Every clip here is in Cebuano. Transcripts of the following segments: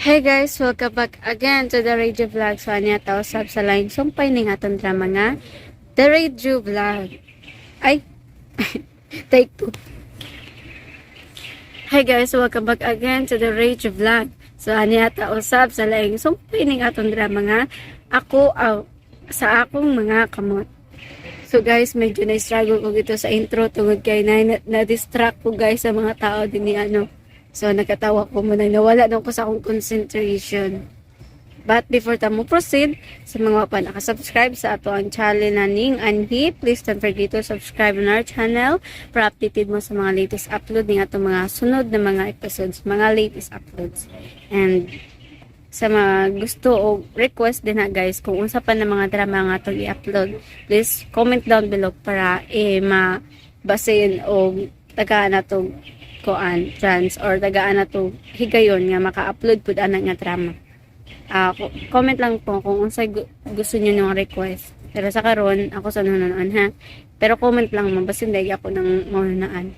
Hey guys, welcome back again to the Radio Vlog. So, ani ta usab sa laing sumpay ning atong drama nga The Radio Vlog. Ay, take two. Hey guys, welcome back again to the Radio Vlog. So, ani ta usab sa laing sumpay ning atong drama nga Ako aw Sa Akong Mga Kamot. So guys, medyo na-struggle ko dito sa intro tungod kay na-distract ko, guys, sa mga tao din ni ano. So nagkatawa ko muna, nawala nung ko sa akong concentration. But before ta mo proceed, sa mga pa nakasubscribe sa ato ang channel na Ning Anhi, please don't forget to subscribe on our channel para updated mo sa mga latest upload ng atong mga sunod na mga episodes, mga latest uploads. And sa mga gusto o request din na, guys, kung unsa pa na mga drama nga atong i-upload, please comment down below para eh, mabasin o tagaan na to kuan chance or tagaan na to higayon nga maka-upload pud ana nga drama. Comment lang po kung unsay gusto niyo ng request. Pero sa karon ako sa nunuan ha. Pero comment lang mo basin dahil ako nang maunaan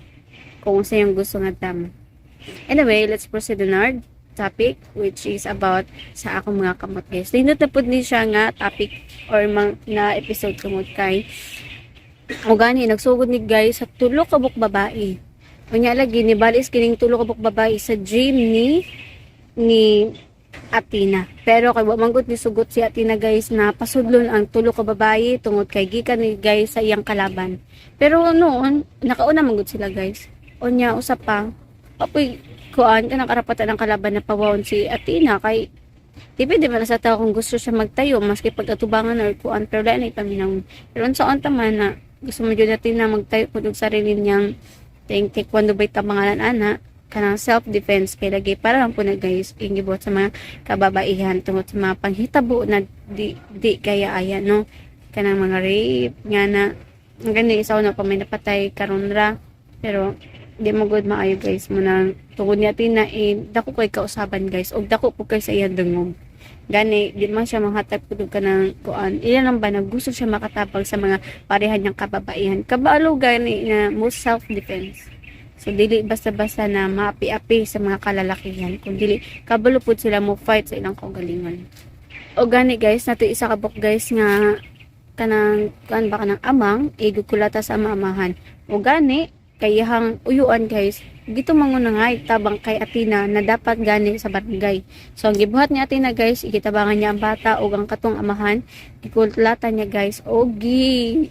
kung unsay yung gusto nga drama. Anyway, let's proceed on our topic, which is about Sa Akong Mga Kamot, guys. Nindot na pud ni siya nga topic or na episode tungod kay o gani nagsugod ni, guys, sa tulo ka buok babae. Unya lagi ni balis kining tulo ka buok babae sa dream ni Athena. Pero kay wa man gud ni sugot si Athena, guys, na pasudlon ang tulo ka babae tungod kay gikan ni, guys, sa iyang kalaban. Pero noon nakauna man gud sila, guys. Unya usa pa apoy kuan kanang karapatan ng kalaban na pawawon si Athena kay depende man sa tao kung gusto siya magtayo maski pag-atubangan or kuan, pero lain na ipaminaw. Pero unsaon ta man na gusto mo jud natin na magtayo pud og sarili niyang ting taekwondo ba ita pangalan ana, kanang self defense, kay lagi para lang po na, guys, ingibot sa mga kababaihan tungod sa mga panghitabo na di kaya aya, no, kanang mga rape nga na ang gani isa na pa may napatay karon ra. Pero di mo good maayo, guys, mo na tungod niya na eh, dako kay kausaban, guys, og dako po kay sa iyang dungog, gani di man siya manghatag pud og kanang kuan ilan lang ba na gusto siya makatabang sa mga parehan niyang kababaihan, kabalo gani na mo self defense. So dili basta-basta na maapi-api sa mga kalalakihan kung dili kabalo pud sila mo fight sa ilang kaugalingon. O gani, guys, nato isa ka buok, guys, nga kanang kuan ba, kanang amang igukulata sa amahan. O gani kay iyang uyuan, guys, gito manguna nga tabang kay Athena na dapat gani sa barangay. So ang gibuhat ni Athena, guys, igitabangan niya ang bata ug ang katong amahan, gikulata niya, guys, o gigaid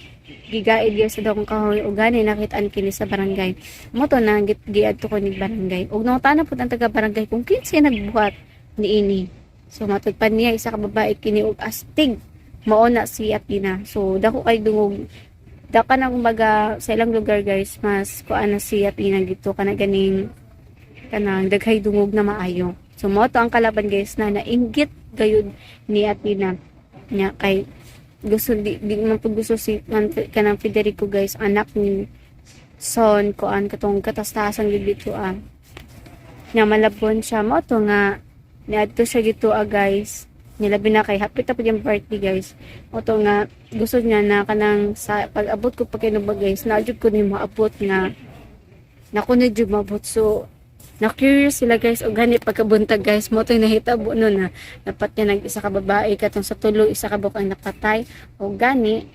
niya sa dakong kahoy ug gani nakitaan kini sa barangay. Mo to na giadto ko ni barangay. Ug nangutana pud ang taga barangay kung kinsay nagbuhat niini. So matud pa niya isa ka babae kini og astig mao na si Athena. So dako kay dungog da ka na kumbaga sa ilang lugar, guys, mas kuan na si Athena gito kana ganing kanang daghay dungog na maayo. So mo to ang kalaban, guys, na nainggit gayud ni Athena nya kay gusto di man pud gusto si man, kanang Federico, guys, anak ni Son kuan katong katastasan gid dito ah nya malabon siya. Mo to nga niadto siya dito ah, guys, nilabi na kay hapit na pud yung birthday, guys. Mo to nga gusto niya na kanang sa pag-abot ko pa ba, guys, na jud ko ni maabot nga nako na jud maabot. So na curious sila, guys, og gani pagkabuntag, guys, mo to nahitabo no na napat niya nag isa ka babae katong sa tulo isa ka buok ang napatay. Og gani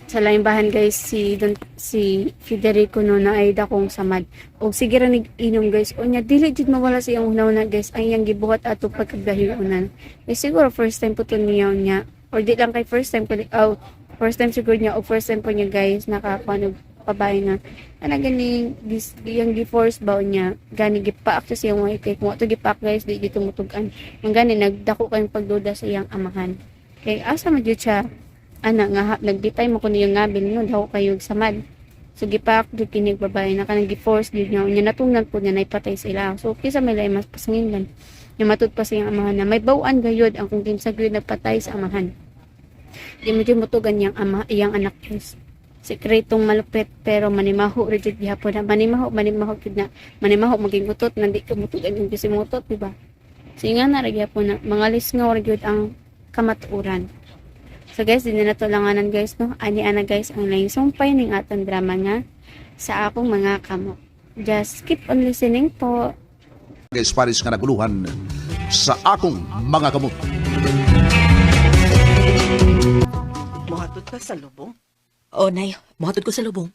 sa laing bahan, guys, si don, si Federico no na ay dakong samad og sige ra nig inom, guys. Unya dili jud mawala sa iyang hunahuna, guys, ang iyang gibuhat ato pagkagahiunan. Eh siguro first time po to niya niya or di lang kay first time ko, oh, first time siguro niya o first time po niya, guys, nakakuha og babae nga ana ganing gis iyang gi-force ba niya, gani gipaak siya sa iyang mga kay kung ato gipaak, guys, di dito mutug-an. Ang gani nagdako kayong pagduda sa iyang amahan kay asa man jud siya ana nga nagbitay mo kuno yung ngabil no dako kayo samad. So gipaak jud kini babae na kanang gi-force jud niya. Unya natungnan po niya naipatay sila. So kisa may lain mas pasanginlan nya matud pa sa iyang amahan na may bawaan gayud ang kung kinsa gyud nagpatay sa amahan. Di mo jud mutugan niyang ama iyang anak, guys. Sekretong malupit pero manimaho ra jud gihapon na manimaho, manimaho jud na manimaho maging utot na di ka mutugan yung kasi utot, di ba? So nga na ra gihapon na mga lisngaw ra gyud ang kamatuoran. So guys, di na nato langanan, guys, no. Ani ana, guys, ang laing sumpay ning atong drama nga Sa Akong Mga Kamot. Just keep on listening po. Kay Spanish nga naguluhan. Sa Akong Mga Kamot. Mohatod ka sa lubong. O, Nay, mohatod ko sa lubong.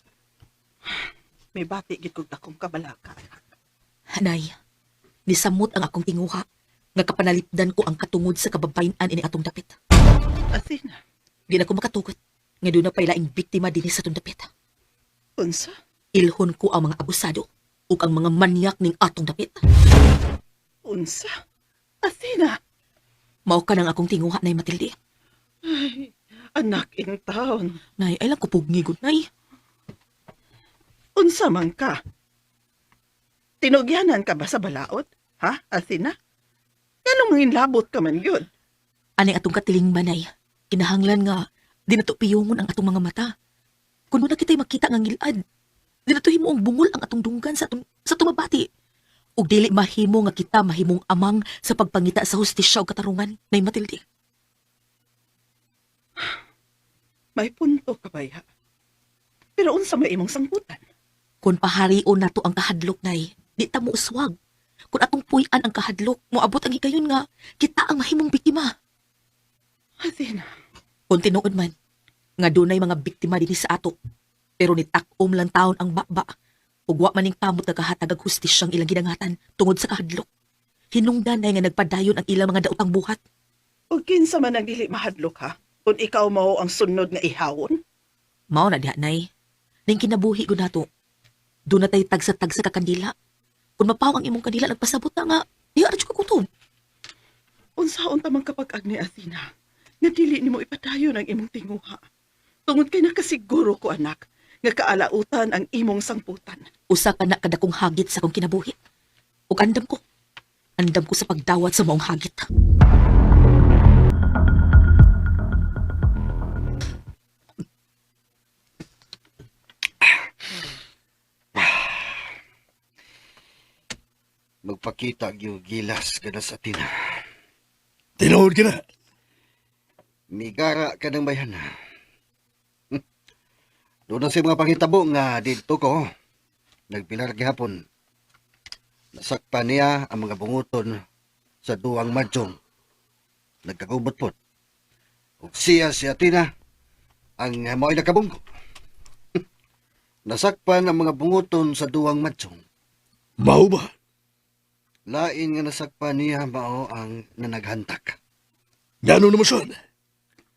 May bati gid kog dakong kabalaka. Nay, nisamot ang akong tinguha nga kapanalipdan ko ang katungod sa kababayen-an ini atong dapit. Athena, Di na ko makatugot nga doon na pa'y laing biktima dinhi sa atong dapit. unsa? Ilhon ko ang mga abusado ug ang mga manyak ning atong dapit. Unsa? Athena! Mao ka nang akong tinguha, Nay Matilde. Ay, anak in town. Nay, ay lang ko pugngigod, Nay. Unsa man ka? Tinugyanan ka ba sa balaod? Ha, Athena? Nganong manginlabot ka man yun? Anay atong katilingban, Nay. Kinahanglan nga di na to piyungon ang atong mga mata. Kung na kita'y makita nga ngilad, di na to himuong bungol ang atong dunggan sa tumabati. Ug dili mahimo nga kita mahimong amang sa pagpangita sa hustisya ug katarungan, Nay Matilde. May punto ka ba ya? Pero unsa may imong sangputan? Kung paharion nato ang kahadlok, Nay, di ta mo uswag. Kung atong puy-an ang kahadlok, moabot ang higayon nga kita ang mahimong biktima. Athena, Kung tinuod man, nga dunay mga biktima dinhi sa ato. Pero nitak-om lang taon ang baba. Ug wa man ning kamot nagahatag og hustisyang ilang gidangatan tungod sa kahadlok. Hinungdan nay nga nagpadayon ang ilang mga daotang buhat. ug kinsa man ang dili mahadlok ha? Kung ikaw mao ang sunod nga ihawon? Mao na diha nay. Ning kinabuhi gud nato. Doon na tay tagsa-tagsa ka kandila. Kung mapaw ang imong kandila nagpasabot na nga diha ra jud ka gutom. Unsaon ta man kapag ni Athena, nga dili nimo ipadayon ang imong tinguha. Tungod kay nakasiguro ko anak, nga kaalautan ang imong sangputan. Usa ka na kadakong hagit sa akong kinabuhi. Ug andam ko. Andam ko sa pagdawat sa maong hagit. Magpakita gyud gilas ka na sa tina. Tinuod ka na. Migara ka ng bayhan. Doon na sa mga pangitabo nga dito ko. Nagpilar gihapon. Nasakpan niya ang mga bunguton sa duwang madyong. Nagkagubot po. Ug siya si Atina ang mao'y nakabunggo. Nasakpan ang mga bunguton sa duwang madyong. Mao ba? Lain nga nasakpan niya mao ang nanaghantak. Ngano naman son?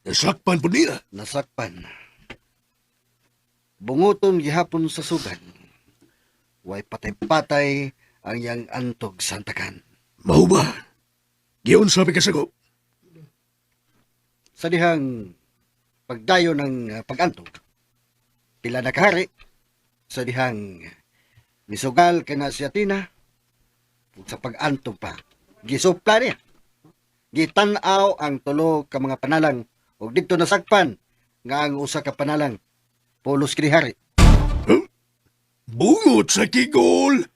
Nasakpan po niya. Nasakpan. Bunguton gihapon sa sugan. Way patay-patay ang iyang antog santakan. Mao ba? Giyon sabi ka sago. Sa dihang pagdayo ng pag-antog, pila na kahari, sa dihang misugal ka na si Atina, ug sa pag-antog pa, gisupla niya. Gitan-aw ang tulo ka mga panalang ug didto nasakpan nga ang usa ka panalang pulos kini hari. Bungot sa kigol.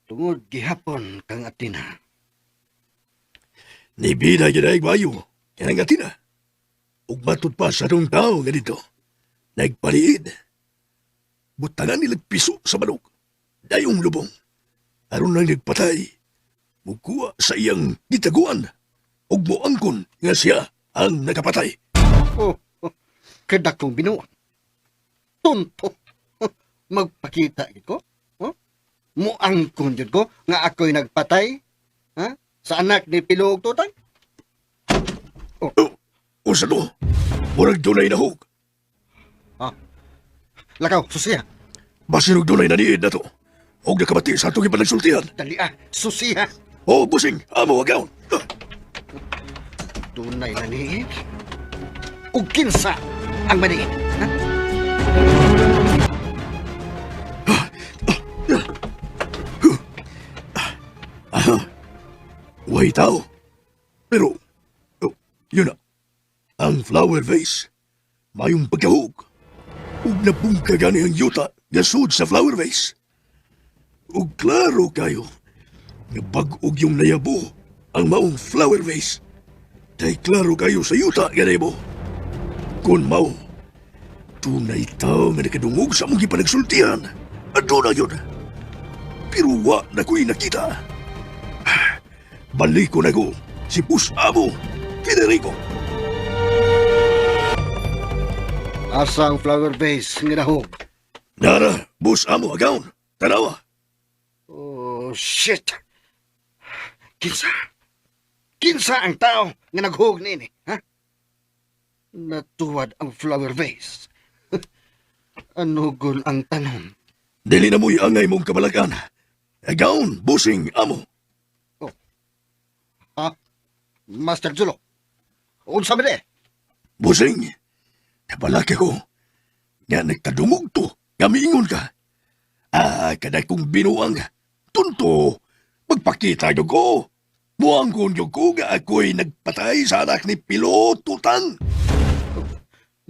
Tungod gihapon kang Atina. Nibida ginaig bayo. Kanang Atina. Ug matud pa sa atong tao nga dito. Nagpaliid. Butangan nilang piso sa manok. Dayong lubong. Aron lang nagpatay. Mukuha sa iyang gitaguan. Ug moangkon nga siya ang nakapatay. Oh, oh, kadakong binuang. Tonto. Magpakita gid ko. Oh? Muangkon jud ko nga ako'y nagpatay. Ha? Sa anak ni Pilo og Tutang? Oh, usa to. Murag dunay nahug. Lakaw, susiya. Basin og dunay naniid na to. Og nakabati sa atong ipanagsultihan. Dali ah, susiya. Oh, busing, amo agaw. Ah, Tunay na niit. Ug kinsa ang maniit? Ha? Way tao. Pero, oh, yun na. Ang flower vase. Mayong pagkahug. Ug nabungka gani ang yuta nga sud sa flower vase. Ug klaro kayo nga bag-og yung nayabo ang maong flower vase. Kay klaro kayo sa yuta nga nayabo. Kung mao, tunay tao nga nakadungog sa among gipanagsultihan. Aduna yun. Pero wa na ko'y nakita. Baliko na ko si Bus Amo Federico. Asa ang flower vase nga nahog? Nara, Bus Amo agaon. Tanawa. Oh, shit! Kinsa? Kinsa ang tao nga naghug niini, ha? Natuwad ang flower vase. Ano gun ang tanom? Dili na mo'y angay mong kabalakan. Agaon, busing amo. Ha? Master Zulo? Unsa man eh? Busing, nabalaki ko. Nga nagkadungog to, nga miingon ka. Ah, kada kong binuang, tunto, magpakita gyud ko. Muang ko gyud ko nga ako'y nagpatay sa anak ni Piloto Tan.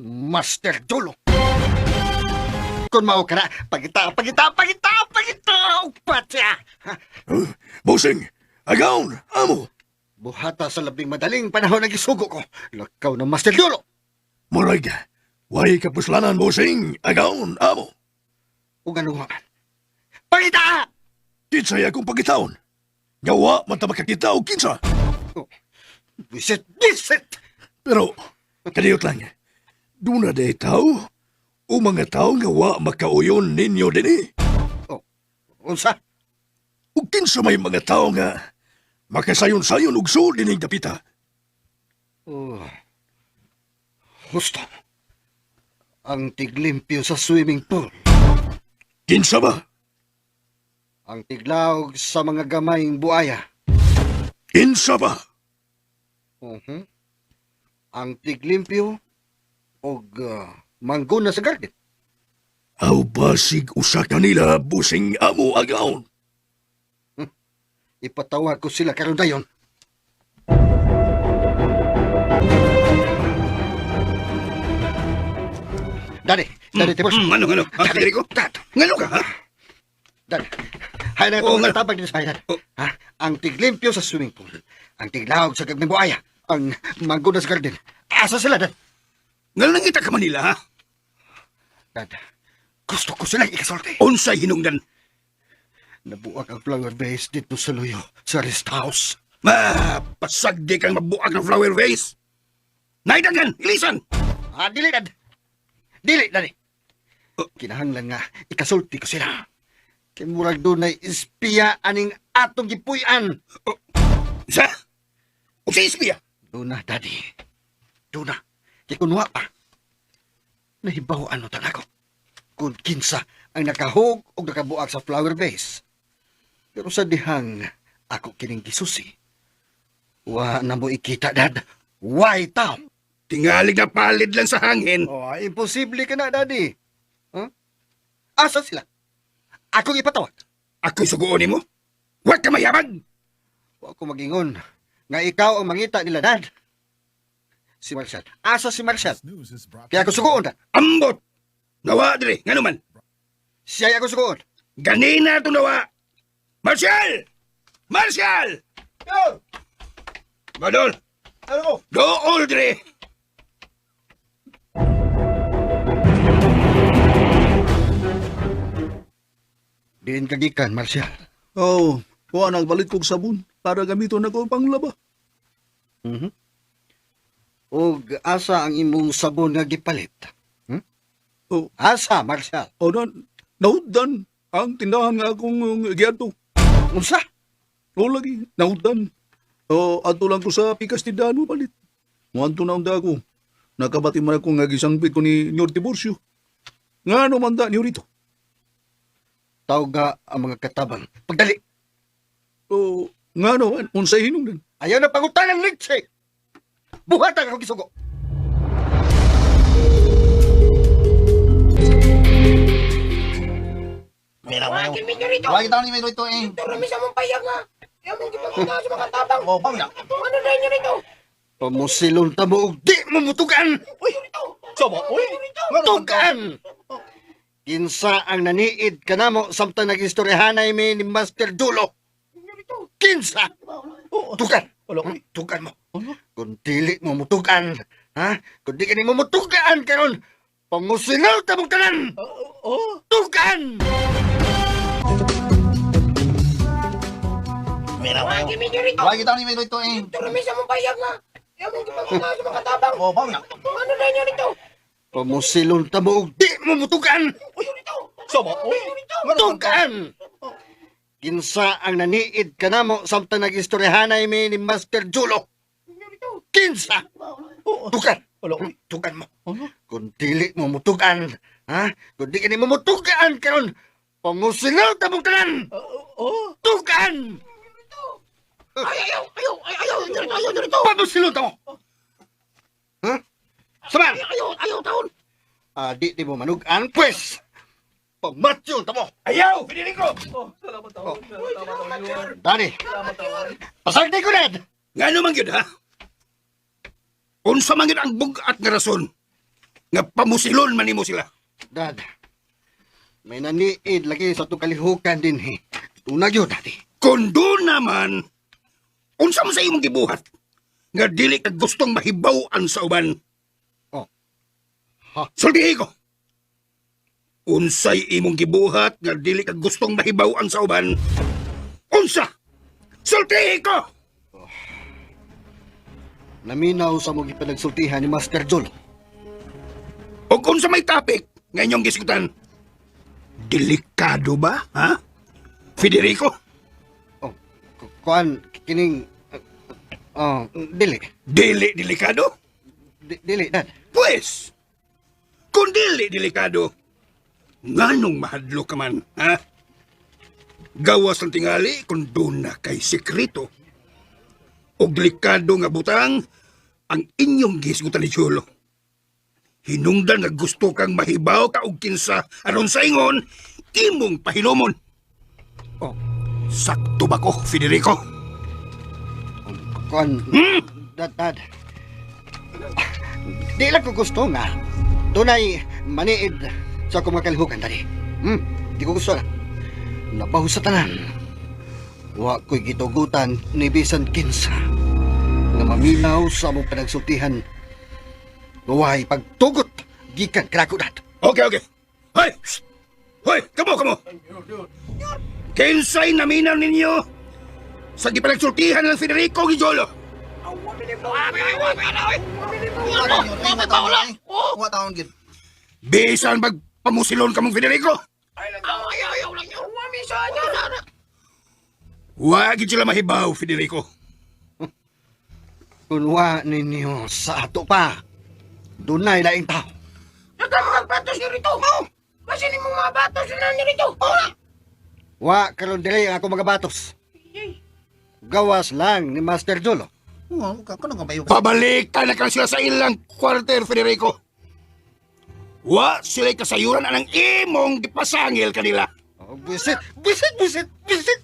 Master Dulo. Kung mao ka na, pagita, pagita, pagita, pagita, patya! Ha? Huh? Busing, agaon, amo. Buhata sa labing madaling panahon ang gisugo ko. Lakaw ng Master Dulo. Murag, way kapuslanan, busing, agaon, amo. Ug ano nga man. Pagita! Kinsay akong pagkitaon. Gawa man ta makakita og kinsa. Oh, Visit, visit! Pero, kadiyot lang, doon na day tao, o mga tao nga wa makauyon ninyo dinhi. Oh, unsa? Ug kinsa may mga tao nga makasayon-sayon og suod dining dapita. Oh. Husto. Ang tiglimpyo sa swimming pool. Kinsa ba? Ang tiglawg sa mga gamayng buaya. Kinsa ba? Mhm. Ang tiglimpyo og mangguna sa garden. Aw basig usa kanila busing amo agaon. Ipatawag ko sila karon dayon. Dali, dali, Timos. Ano, ano? Ha, Federico? Ngano ka, ha? Dali. Hay na Oo, itong nga. tabag din sa bayan. Oh. Ha? Ang tiglimpyo sa swimming pool. Ang tiglawag sa gagming buaya. Ang mangguna sa garden. Asa sila, Dad? Ngano nangita ka Manila, ha? Dad, gusto ko silang ikasulti. Unsay hinungdan? Nabuak ang flower vase dito sa luyo, sa rest house. Ma, pasagdi kang mabuak ng flower vase. Naidagan, ilisan! Ah, dili, Dad. Dili, Dad. Kinahanglan nga, ikasulti ko sila. Kay murag dunay ispiya aning atong gipuy-an. Sa? Unsay isbiya? Duna, Daddy. Duna. Kay kunwa pa. Nahibaw ano tanako. Kung kinsa ang nakahog o nakabuak sa flower vase. Pero sa dihang ako kining gisusi. Wa na mo ikita, Dad. Why tao? Tingalig na palid lang sa hangin. Oh, imposible ka na, Daddy. Huh? Asa sila? Akong ipatawag. Ako'y suguon nimo. Huwag ka mayabag! Wa ko magingon nga ikaw ang mangita nila, Dad. Si Marshall. Asa si Marshall? Kaya ako suguon, Dad. Ambot! Nawa, dire, ngano man. Siya ako suguon. Ganina itong nawa. Marshal! Marshal! Badol! Ano? Dool, dire! Diin ka gikan, Marshall. Oo, oh, kuha nagbalit kog sabon para gamiton nako panglaba. Mhm. Og asa ang imong sabon nga gipalit? Hmm? Oh. Asa, Marshall? O na, nauddan ang tindahan nga akong giadto. Unsa? O lagi, nauddan. O adto lang ko sa pikas tindahan mo palit. Muadto na unda ako. Nakabati man ako nga gisangpit ko ni Nyor Tiburcio. Nga no man da niyo rito. Tawga ang mga katabang. Pagdali. O nga no man, unsay hinungdan. Ayaw na pangutanan, Litsi! Buhatan ako gisugo. Pamusilon ta mo og di mo mutugan! Sama, uy. Tugan! Kinsa ang naniid kanamo samtang nag-istoryahanay mi ni Master Dulo? Kinsa! Tugan! Tugan mo. Kung dili mo mutugan, ha? Kung di ka nimo mutugan karon, pangusingaw ta mong tanan! Tugan! Wagi mi dito. Wagi taon ni dito eh. Turmi sa mong bayag nga. Among gipangita sa mga katabang. Oh, mao na. Ano na inyo nito? Pamusilon ta mo og di mo mutugan. Sama, Tugan! Kinsa ang naniid kanamo samtang nag-istoryahanay mi ni Master Julo? Kinsa! Tugan! Tugan mo. Kung dili mo mutugan, ha? Kung di ka ni mo mutugan karon, pamusilaw ta mong tanan! Tugan! Ay, ayaw, ayaw, ay, ayaw, dito, ayaw, dito. Pamusilaw ta mo! Ha? Saman! Ayaw, ayaw, taon. Ah, di di mo manugan, pwes! Pamatyon ta mo! Ayaw, Federico. Dani! Pasagdi ko, Ned! Ngano man gyud ha? Unsa man gyud ang bug-at nga rason nga pamusilon man nimo sila? Dad, may naniid lagi sa itong kalihukan din eh. Tunag yun, daddy. Kung doon naman, unsa man sa imong gibuhat nga dili ka gustong mahibaw-an sa uban. Oh. Ha? Sultihi ko. Unsay imong gibuhat nga dili ka gustong mahibaw-an sa uban? Unsa? Sultihi ko. Naminaw sa mong ipanagsultihan ni Master Jolo. Og unsa may topic nga inyong gisgutan? Delikado ba, ha? Federico, Oh, kuan, kining... oh, dili. dili delikado? Dili, dad. Pwes, kung dili delikado, nganong mahadlo ka man, ha? Gawas ang tingali kung doon na kay sekreto. O delikado nga butang ang inyong gisgutan ni Cholo. Hinungdan nga gusto kang mahibaw ka og kinsa aron sa ingon, imong pahilomon. Oh. Sakto ba ko, Federico? Kuan, dad, dad. Di lang ko gusto nga. Dunay maniid sa akong mga kalihukan, daddy. Di ko gusto na. Nabaho sa tanan. Wa ko'y gitugutan ni bisan kinsa nga maminaw sa among panagsultihan. Way pagtugot gikan kanako, dad. Okay, okay. Hoy! Shh! Hoy, kamo, kamo! Kinsay naminaw ninyo sa gipanagsultihan ng Federico Gijolo. Wa taon gid. Bisan magpamusilon kamong Federico. Wa gid sila mahibaw, Federico. Kun wa ninyo sa ato pa, dunay laing tao. Wa karon dili ang ako mga batos. Gawas lang ni Master Jolo. Oh, ka kuno ka bayo. Pabalikan na kan sila sa ilang kwarter, Federico. Wa sila kasayuran anang imong gipasangil kanila. Oh, busit, busit, busit, busit.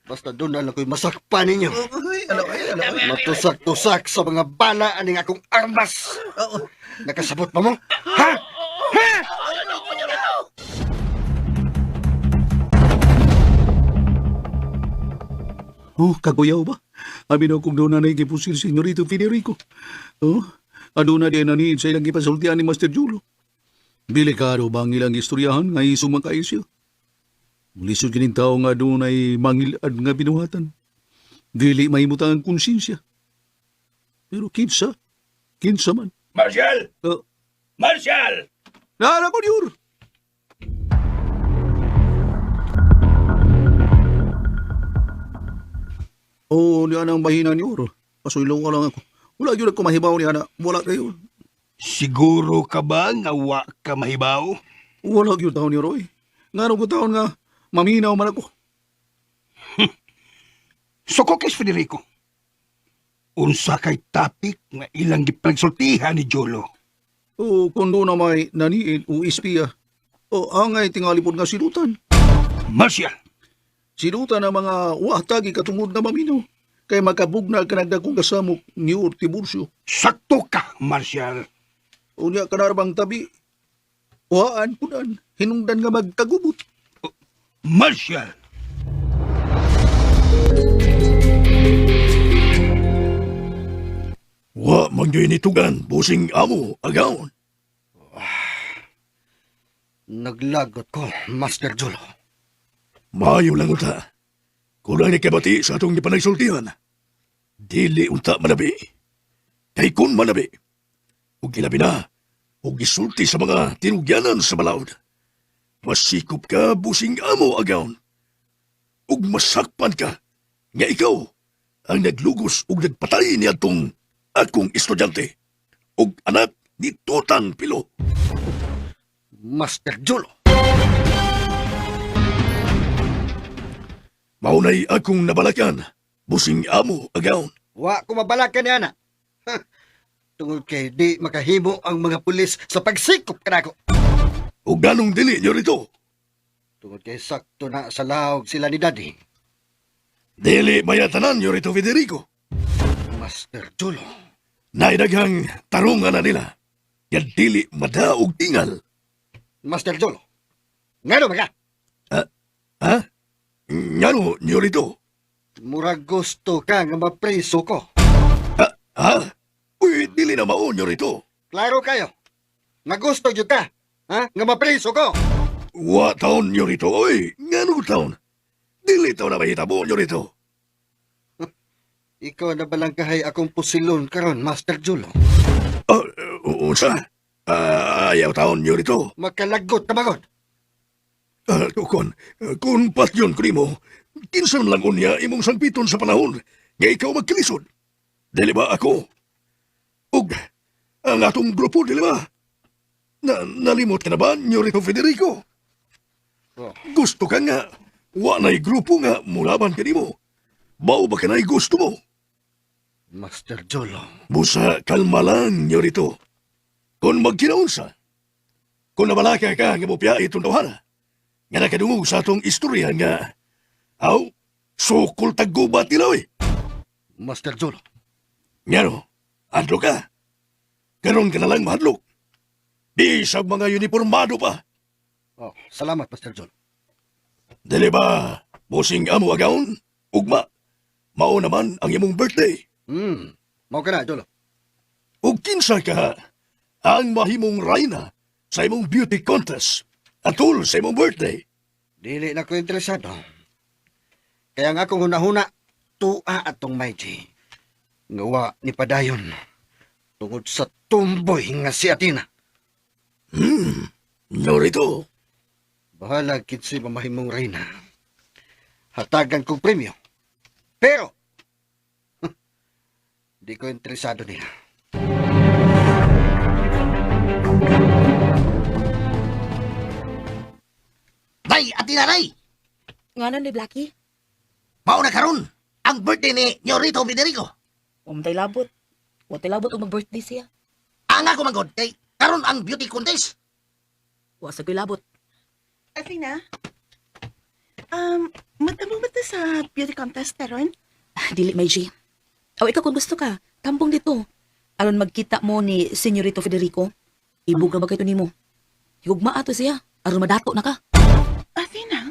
Basta doon na lang ko'y masakpan ninyo. Uy, alo ay, alo. ay. Matusak-tusak sa mga bala aning akong armas. Oo. Nakasabot pa mo? Ha? Ha? Oh, kaguyaw ba? Abi na kung doon na naigipusil Senyorito Federico. Oh, aduna di na ni sa ilang gipasultian ni Master Julo. Delikado ba ang ilang istoryahan nga isumang kayo siya? Lisod kining tao nga doon ay mangilad nga binuhatan. Dili mahimutang ang konsensya. Pero kinsa? Kinsa man? Marshal! Oh, Marshal! Nara ko niyor! Oo, oh, niya ang bahina niyor. Pasuylo ka lang ako. Wala yun ako mahibaw niya na. Wala kayo. Siguro ka ba nga wa ka mahibaw? Wala yun taon niyor, oy. Nga ko taon nga, maminaw man ako. Sokokes Federico. Unsa kay topic nga ilang gipanagsultihan ni Jolo. O kung doon na may naniin o ispiya. O angay tingali po nga silutan. Marshal, Silutan ang mga wahtagi katungod na maminaw. Kay makabugna ka nagdagkong kasamok niyor Tiburcio. sakto ka, Marshal. Unya kanarbang tabi. Waan punan, hinungdan nga magkagubot. Marshal! Wa man gyud nitugan busing amo agaon. Naglagot ko, Master Jolo. Maayo lang unta. Kulang ni kabati sa atong gipanagsultihan. Dili unta manabi. Kay kun manabi. Ug gilabi na, ug gisulti sa mga tinugyanan sa balaod. Masikop ka busing amo agaon. Ug masakpan ka nga ikaw ang naglugos ug nagpatay niadtong akong estudyante ug anak ni Tutang Pilo. Master Jolo. Maunay akong nabalakan, busing amo agaon. Wa ko mabalakan ni ana. Ha, tungod kay di makahimo ang mga pulis sa pagsikop kanako. Ug ganong dili niyo rito. Tungod kay sakto na sa lahog sila ni Daddy. Dili mayatanan niyo rito, Federico. Master Jolo. Naidaghang tarungan na nila. Nga dili madaog tingal. Master Jolo. Ngano ba ka? Ha? Ngano niyo rito? Murag gusto ka nga mapriso ko. Ha? Ha? Uy, dili na mao niyo rito. Klaro kayo. Nga gusto gyud ka. Ha? Nga mapriso ko. Wa taon niyo rito, oy. Ngano taon? Dili taon na mahitabo niyo rito. Ikaw na balang kahay akong pusilon karon, Master Jolo. Ah, unsa? Ah, ayaw taon niyo rito. Makalagot ka magod. Ah, kon patyon ko nimo, kinsa man lang unya imong sangpiton sa panahon nga ikaw magkilisod. Dili ba ako? Ug ang atong grupo, dili ba? Na, nalimot ka na ba, Nyorito Federico? Oh. Gusto ka nga, wa na'y grupo nga mulaban ka nimo. Mao ba ka na'y gusto mo? Master Jolo. Busa, kalma lang, Nyorito. Kung magkinaunsa, kung nabalaka ka nga mopya itong tawhana, nga nakadungog sa atong istorya nga, aw, sukol taggubat nila, oy. Master Jolo. Ngano, adlo ka. Karon ka na lang mahadlok. Di sa mga uniformado pa. Oh, salamat, Master Jolo. Dili ba, busing amo agaon, ugma, mao naman ang imong birthday. Mao ka na, Jolo. Ug kinsa ka ang mahimong rayna sa imong beauty contest atul sa imong birthday. Dili na ko interesado. Kaya nga akong hunahuna, tuwa atong Maiji. Nga wa ni padayon. Tungod sa tumboy nga si Athena. Norito, Bahala kitsi mamahimong reyna. Hatagan kong premyo. Pero, di ko interesado nila. Day, Athena, day! Nganon ni Blackie? Mao na karon ang birthday ni Nyorito Federico. Wa labot. Wa tay labot og mag-birthday siya. Ang ako manggod kay karon ang beauty contest. Wa sa ko'y labot. Athena? Matamo ba ta sa beauty contest karon? Ah, dili, may G. O ikaw kung gusto ka, tambong dito. Aron magkita mo ni Senyorito Federico. Ibog na ba kay nimo? Higugma ato siya. Aron madato na ka. Athena?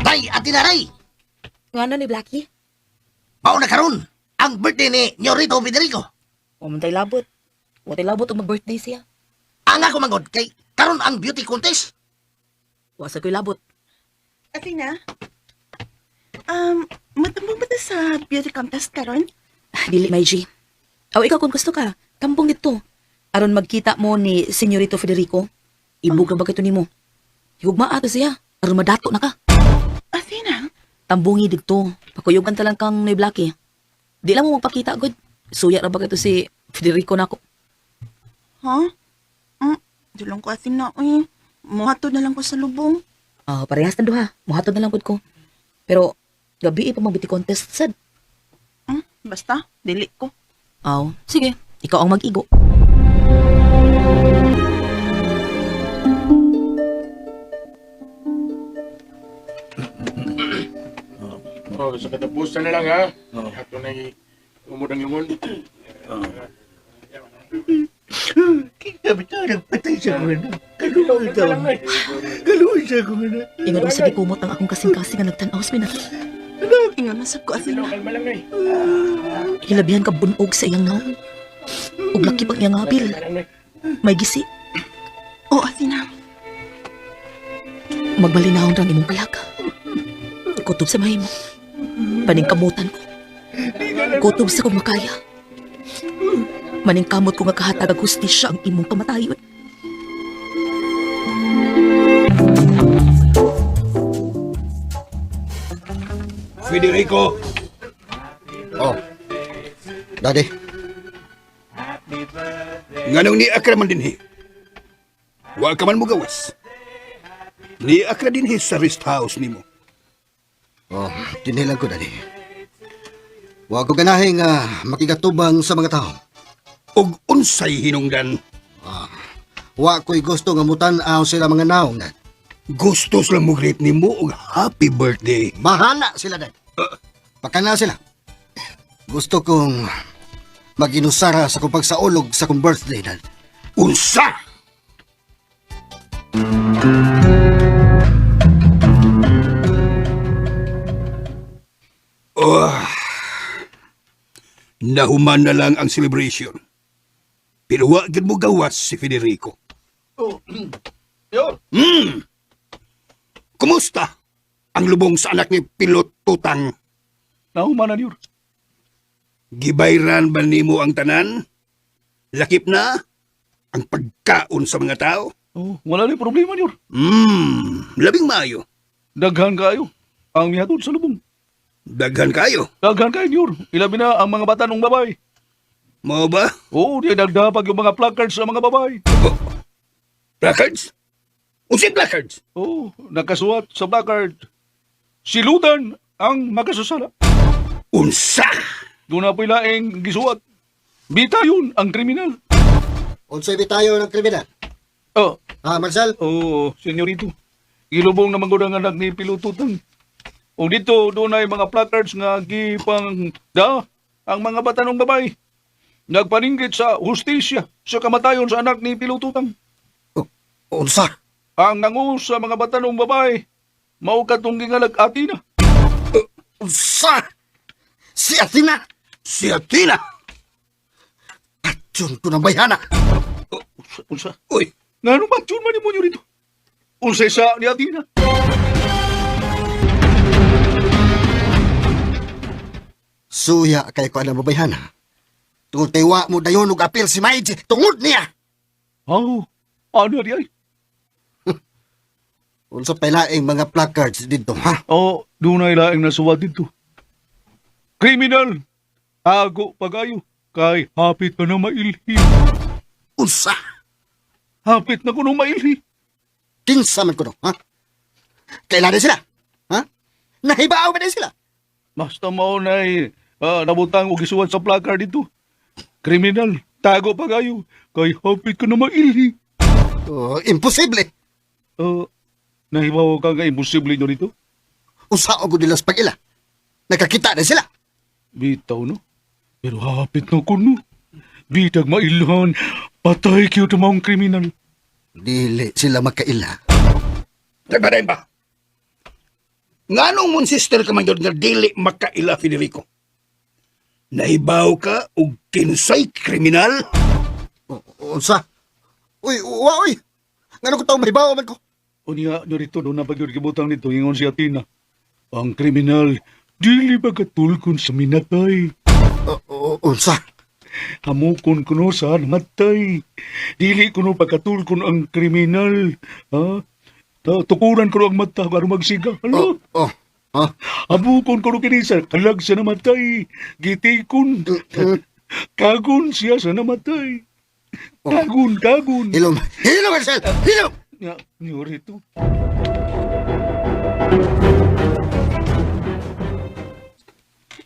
Day, Athena, day! Ngano ni Blackie? Mao na karon ang birthday ni Nyorito Federico. Wa man tay labot. Wa tay labot og mag-birthday siya. Ang ako manggod kay karon ang beauty contest. Wa sa ko'y labot. Athena? Matamo ba ta sa beauty contest karon? Ah, dili, may G. O ikaw kung gusto ka, tambong dito. Aron magkita mo ni Senyorito Federico. Ibog na ba kay nimo? Higugma ato siya. Aron madato na ka. Athena? Tambungi didto. Pakuyugan ta lang kang ni Blackie. Di lang mo magpakita, good. Suya ra ba kito si Federico nako. Ha? Di lang ko Athena, uy. Muhatod na lang ko sa lubong. Ah, parehas na duha. Muhatod na lang pud ko. Pero gabi pa magbiti contest sad. Basta, dili ko. Aw, sige. Ikaw ang mag-igo. Oh, sa katapusan na lang ha. Ato na umod ang ingon. Kita nagpatay sa kong anak. Kaluoy taon. Kaluoy sa kong anak. Ingon mo sa gikumot ang akong kasing-kasing nga nagtan-aw sa minat. Ingon na sab ko, Athena. Kalma lang eh. Hilabihan ka bunog sa iyang naong. Ug lakip ang iyang abil. May gisi, O, Athena. Magmalinahon rang imong kalag. Kutob sa mahimo. Paningkamutan ko. Kutob sa kong makaya. Maningkamot ko nga kahatag ang hustisya ang imong kamatayon. Federico, Oh. Daddy, nganong ni akra man dinhi? Wa ka man mo gawas. Ni akra dinhi sa rest house nimo. oh, dinhilan ko, Daddy. Wa ko ganahe nga makigatubang sa mga tao. Og unsay hinungdan? Wa ko'y gusto nga mutan-aw sila mga naong, Dad. Gusto sila mo greet nimo og happy birthday. Bahala sila, Dad. Pakana sila. Gusto kong maginusara sa kong pagsaulog sa kong birthday, Dad. Unsa? Oh, nahuman na lang ang celebration. Pero wa gid mo gawas si Federico. Oh, yun. Kumusta ang lubong sa anak ni Pilot Tutang? Nahuman na niyo. Gibayran ba nimo ang tanan? Lakip na ang pagkaon sa mga tao? Oh, wala na problema niyo. Labing maayo. Daghan kayo. Ang mihatod sa lubong. Daghan kayo. Daghan kayo niyo. Ilabi na ang mga bata ng babae. Mao ba? Oo, di nagdapag yung mga placards sa mga babae. Placards? Unsay placards? Oo, nakasuwat sa placard. Silutan ang makasasala. Unsa? Doon na po'y laing gisuwat. Bita yun ang kriminal. Unsay tayo ng kriminal? Oh, Ha, Marcel? oo, senyorito. Gilubong naman ko ang anak ni Pilututang. O dito, doon ay mga placards nga gipang da ang mga batanong babae. Nagpaninggit sa hustisya sa kamatayon sa anak ni Pilututang. Oh, unsa? Ang nangu sa mga batanong babae, mao katong gingalag atina. Unsa? Si Athena! Si Athena! Patyon ko ng bayhana! Unsa, unsa? Uy, Ngano ba tune man nimo rito? Unsay sa ni Athena? Suya kay ko ang babayhana. Tungod kay wa mo dayon og apil si Maij tungod niya. Oh, ano di ay? Unsa pay laing mga placards didto, ha? Oh, dunay laing nasuwat dito. Criminal! Ago pagayo kay hapit ka na mailhi. Unsa? Hapit na kuno mailhi. Kinsa man kuno, ha? Kailan sila? Ha? Nahibaaw ba din sila? Basta mao nay nabutang og gisuwat sa placard dito. Criminal, tago pagayo kay hapit ka na mailhi. Oh, imposible. Nahibaw ka nga imposible nyo dito? Usa og nila sa pag-ila. Nakakita na sila. Bitaw no? Pero hapit na kuno. Bitag mailhan, patay cute maong kriminal. Dili sila makaila. nagpadayon ba? Nganong mon sister ka man yun nga dili makaila, Federico? Nahibaw ka og kinsay kriminal? O, unsa? Uy, wa uy. Ngano ko taong mahibaw man ko? Unya nyo rito doon na pagyud gibutang nito ingon si Athena. Ang kriminal dili ba katulkon sa minatay. O, o, unsa? Hamukon kuno sa namatay. Dili kuno pagkatulkon ang kriminal. Ha? Tukuran kuno ang mata aron magsiga. Oh, Hala. oh. Ha? Hamukon kuno kini sa kalag sa namatay. Gitikon. Kagon siya sa namatay. Kagon, kagon. Hilom. Hilom, Marcel. Hilom. Nya, nyo rito.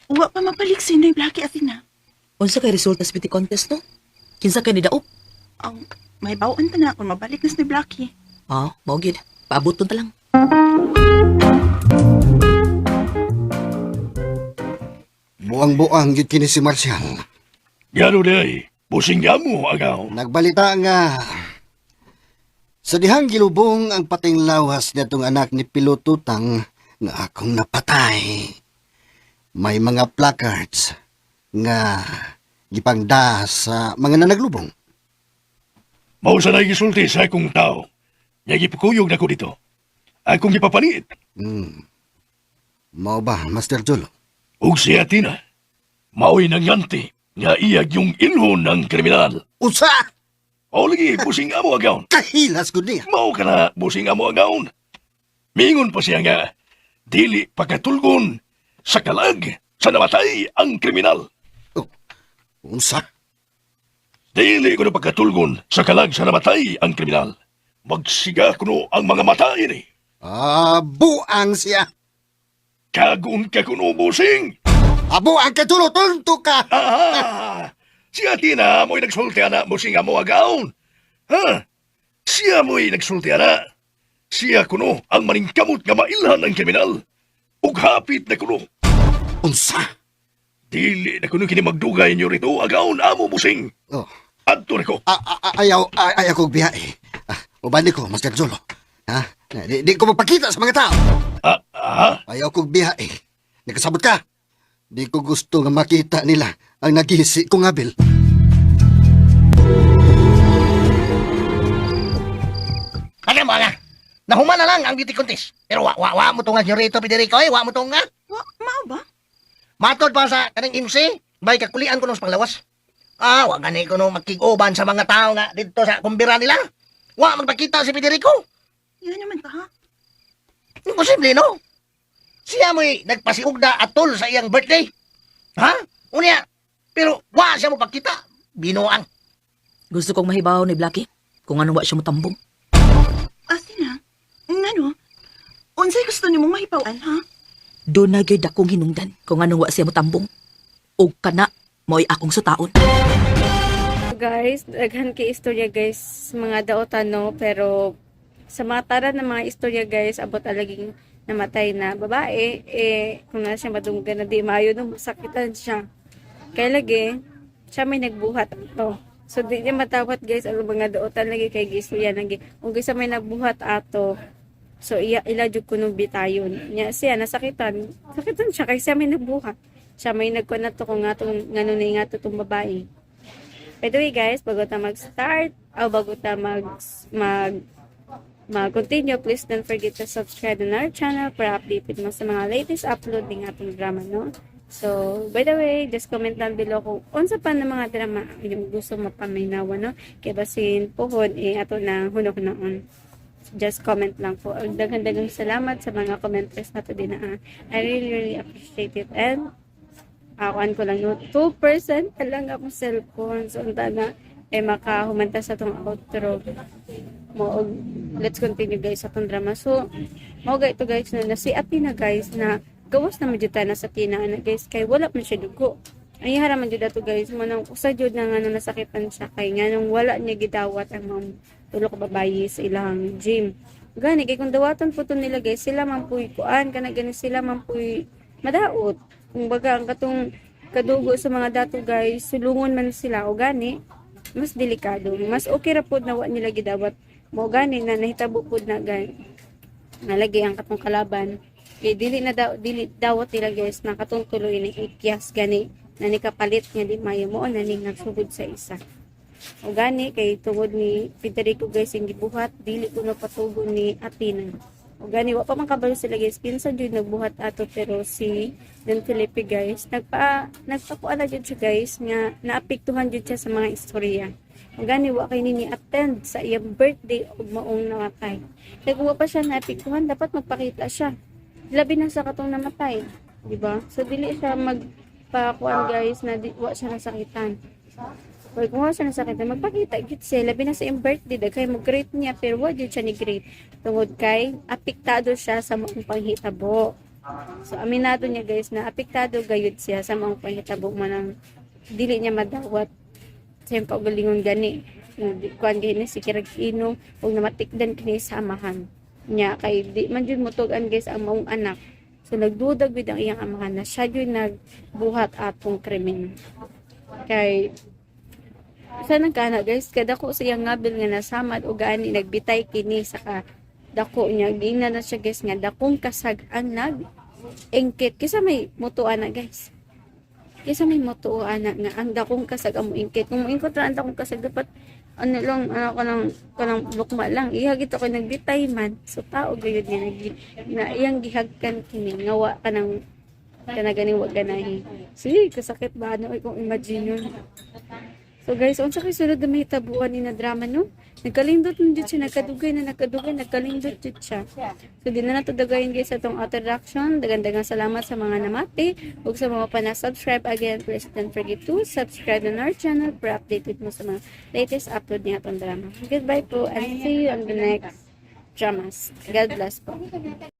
Wa pa mabalik si Noy Blackie, Athena. Unsa kay resulta sa beauty contest no? Kinsa kay nidaop? Ang may bawon ta na kung mabalik na si Noy Blackie. Ah, mao gid. Paabot ta lang. Buang-buang gid kini si Marcial. Gano day, busing mo agaw. Nagbalita nga sa dihang gilubong ang pating lawas niadtong anak ni Pilotutang nga akong napatay. May mga placards nga Gipangda sa mga nanaglubong. Mao sa gisulti sa akong tao. Nga gipakuyog nako dito. Akong gipapalit. Mao ba, Master Jolo? Ug si Athena, mao'y nanganti nga iyag yung ilhon ng kriminal. Usa! O lagi, busing amo agaon. Kahilas gud niya. Mao ka na, busing amo agaon. Mingon pa siya nga, dili pagkatulgon sa kalag sa namatay ang kriminal. Oh, unsa? Dili ko na pagkatulgon sa kalag sa namatay ang kriminal. Magsiga kuno ang mga mata ini. Ah, buang siya. Kagun ka kuno, busing. Ah, buang ka, Jolo. Tonto ka. Ah, si Athena mo'y nagsulti ana, busing amo agaon. Ha? Siya mo'y nagsulti ana. Siya kuno ang maningkamot nga mailhan ang kriminal. Ug hapit na kuno. Unsa? Dili na kuno kini magdugay niyo rito agaon amo busing. Oh. Adto na ko. Ah, ah, ah, ayaw, ayaw kong biyahe. Ah, ubani ko, Master Jolo. Ha? Di ko magpakita sa mga tao. Ah, ah, Ayaw kong biyahe. Nakasabot ka. Di ko gusto nga makita nila ang nagisi kong abil. Ano mo nga? Nahuman na lang ang beauty contest. Pero wa wa wa mo tunga Nyorito Federico eh, wa mo tunga. Wa, mao ba? Matod pa sa kaning MC, bay kakulian ko nung sa panglawas. Ah, wa gani ko nung makig-uban sa mga tao nga didto sa kumbira nila. Wa magpakita si Federico. Yan naman ta, ha? Imposible, no? Siya mo'y nagpasiugda atol sa iyang birthday. Ha? Unya, pero wa siya mo pagkita. Binuang. Gusto kong mahibaw ni Blackie kung ano wa siya motambong. Athena, ngano? Unsay gusto nimo mahibaw-an, ha? Doon na gyud akong hinungdan kung ano wa siya motambong. Og kana mo'y akong sutaon. Guys, daghan kay istorya guys, mga daotan no, pero sa mga tara ng mga istorya guys, abot alaging namatay na babae, eh, kung na siya madunggan na di maayo no, masakitan siya. Kaya lagi, siya may nagbuhat ato. So, di niya matawat guys, ang mga daotan lagi kay istorya lagi. Kung isa may nagbuhat ato, so iya, ila jud kuno bitayon. Nya siya nasakitan, sakitan siya kay siya may nagbuhat. Siya may nagkuan na to kung nga tong ngano na nga to tong babae. By the way guys, bago ta mag-start, o bago ta mag, mag mag-continue, please don't forget to subscribe on our channel para updated mo sa mga latest upload ng atong drama, no? So, by the way, just comment down below kung unsa pa ng mga drama yung gusto mapaminawa, no? Kaya basin pohon, eh, ato na hunok-noon. Just comment lang po. Ang daghan-daghang salamat sa mga commenters na to din na. I really, really appreciate it. And, akuan ko lang no, 2% na lang akong cellphone. So, unta na, eh, makahumanta sa tong outro. Mo, og, let's continue guys sa tong drama. So, mo ga ito guys na, na si Athena guys na gawas na jud ta na sa Tina na guys kay wala man siya dugo. Ay hara man jud ato guys mo nang usa jud na nga nung nasakitan siya kay nganong wala niya gidawat ang mga tulo ka babayi sa ilang gym. Gani kay kung dawatan po to nila guys sila man puy kuan kana gani sila man puy madaot. Kung baga ang katong kadugo sa mga dato guys sulungon man sila o gani mas delikado. Mas okay ra pod na wa nila gidawat mo gani na nahitabo pod na gani nalagay ang katong kalaban kay dili na daw dili dawat nila guys na katong tuloy ni ikyas gani na ni kapalit nga di mayo mo na ning nagsugod sa isa o gani kay tungod ni Federico guys ang gibuhat dili ko napatugon ni Athena o gani wa pa man kabalo sila guys kinsa jud nagbuhat ato pero si Don Felipe guys nagpakuan na jud siya guys nga naapektuhan jud siya sa mga istorya o gani wa kay nini attend sa iyang birthday og maong namatay. Kaya kung wa pa siya naapektuhan dapat magpakita siya. Labi na sa katong namatay, di ba? So dili siya magpakuan guys na di, wa siya nasakitan. Kaya kung wa siya nasakitan, magpakita gid siya labi na sa iyang birthday daghay mo great niya pero wa jud siya ni great tungod kay apektado siya sa maong panghitabo. So aminado niya guys na apektado gayud siya sa maong panghitabo man ang dili niya madawat sa iyang kaugalingon gani. Kuan gani si kirag inom ug namatikdan kini sa amahan niya kay di man jud motug-an guys ang maong anak. So nagdudag gid ang iyang amahan na siya jud nagbuhat atong krimen. Kay sa nang kana guys kadako sa iyang ngabil nga nasamad o gani nagbitay kini sa ka dako niya giingnan na siya guys nga dakong kasag ang nag engkit kaysa may mutuan na guys. Kaysa may motuo ana nga ang dakong kasag ang moingkit. Kung moingkot ra ang dakong kasag, dapat ano lang, ano kanang kanang lukma lang. Iha gito kay nagbitay man. So tao gayud nga nag na iyang gihagkan kini nga wa kanang kana ganing wa ganahi. Sige, kasakit ba ano, ay kung imagine yun. So guys, unsa kay sunod na mahitabuan ni na drama, no? Nagkalindot na jud siya, nagkadugay na nagkadugay, nagkalindot jud siya. So di na nato dagayin guys atong auto reaction. Dagan-dagang salamat sa mga namati ug sa mga pa na-subscribe. Again, please don't forget to subscribe on our channel para updated mo sa mga latest upload ni atong drama. Goodbye po and see you on the next dramas. God bless po.